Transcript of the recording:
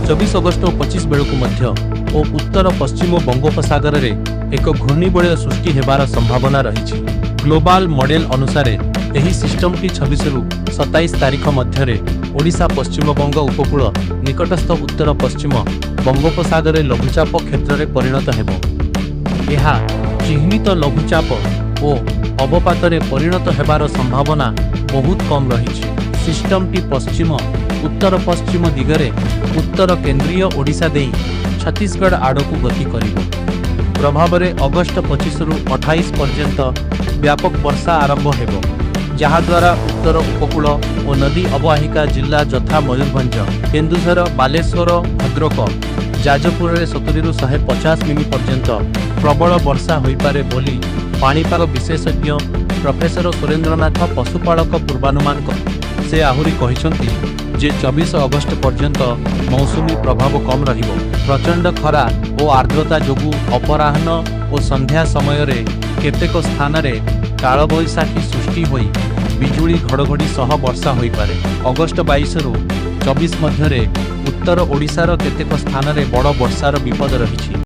24 August ଓ 25 ବେଳକୁ ମଧ୍ୟ ଓ ଉତ୍ତର ପଶ୍ଚିମ ବଙ୍ଗୋପସାଗରରେ ଏକ ଘୂର୍ଣ୍ଣିବଳୟ ସୃଷ୍ଟି ହେବାର ସମ୍ଭାବନା ରହିଛି। ଗ୍ଲୋବାଲ ମଡେଲ ଅନୁସାରେ ଏହି ସିଷ୍ଟମଟି 26ରୁ 27 ତାରିଖ ମଧ୍ୟରେ ଓଡ଼ିଶା ପଶ୍ଚିମବଙ୍ଗ ଉପକୂଳ ନିକଟସ୍ଥ ଉତ୍ତର ପଶ୍ଚିମ ବଙ୍ଗୋପସାଗରରେ ଲଘୁଚାପ କ୍ଷେତ୍ରରେ ପରିଣତ ହେବ। ଏହା ଚିହ୍ନିତ ଲଘୁଚାପ ଓ ଅବପାତରେ ପରିଣତ ହେବାର ସମ୍ଭାବନା ବହୁତ କମ୍ ରହିଛି। ସିଷ୍ଟମଟି ପଶ୍ଚିମ ଉତ୍ତର ପଶ୍ଚିମ ଦିଗରେ ଉତ୍ତର କେନ୍ଦ୍ରୀୟ ଓଡ଼ିଶା ଦେଇ ଛତିଶଗଡ଼ ଆଡ଼କୁ ଗତି କରିବ। ପ୍ରଭାବରେ ଅଗଷ୍ଟ 25ରୁ 28 ପର୍ଯ୍ୟନ୍ତ ବ୍ୟାପକ ବର୍ଷା ଆରମ୍ଭ ହେବ, ଯାହାଦ୍ୱାରା ଉତ୍ତର ଉପକୂଳ ଓ ନଦୀ ଅବବାହିକା ଜିଲ୍ଲା ଯଥା ମୟୂରଭଞ୍ଜ, କେନ୍ଦୁଝର, ବାଲେଶ୍ୱର, ଭଦ୍ରକ, ଯାଜପୁରରେ 70ରୁ 150 ମିମି ପର୍ଯ୍ୟନ୍ତ ପ୍ରବଳ ବର୍ଷା ହୋଇପାରେ ବୋଲି ପାଣିପାଗ ବିଶେଷଜ୍ଞ ପ୍ରଫେସର ସୁରେନ୍ଦ୍ରନାଥ ପଶୁପାଳକ ପୂର୍ବାନୁମାନ। ସେ ଆହୁରି କହିଛନ୍ତି ଯେ 24 ଅଗଷ୍ଟ ପର୍ଯ୍ୟନ୍ତ ମୌସୁମୀ ପ୍ରଭାବ କମ୍ ରହିବ। ପ୍ରଚଣ୍ଡ ଖରା ଓ ଆର୍ଦ୍ରତା ଯୋଗୁଁ ଅପରାହ୍ନ ଓ ସନ୍ଧ୍ୟା ସମୟରେ କେତେକ ସ୍ଥାନରେ କାଳବୈଶାଖୀ ସୃଷ୍ଟି ହୋଇ ବିଜୁଳି ଘଡ଼ଘଡ଼ି ସହ ବର୍ଷା ହୋଇପାରେ। ଅଗଷ୍ଟ 22ରୁ 24 ମଧ୍ୟରେ ଉତ୍ତର ଓଡ଼ିଶାର କେତେକ ସ୍ଥାନରେ ବଡ଼ ବର୍ଷାର ବିପଦ ରହିଛି।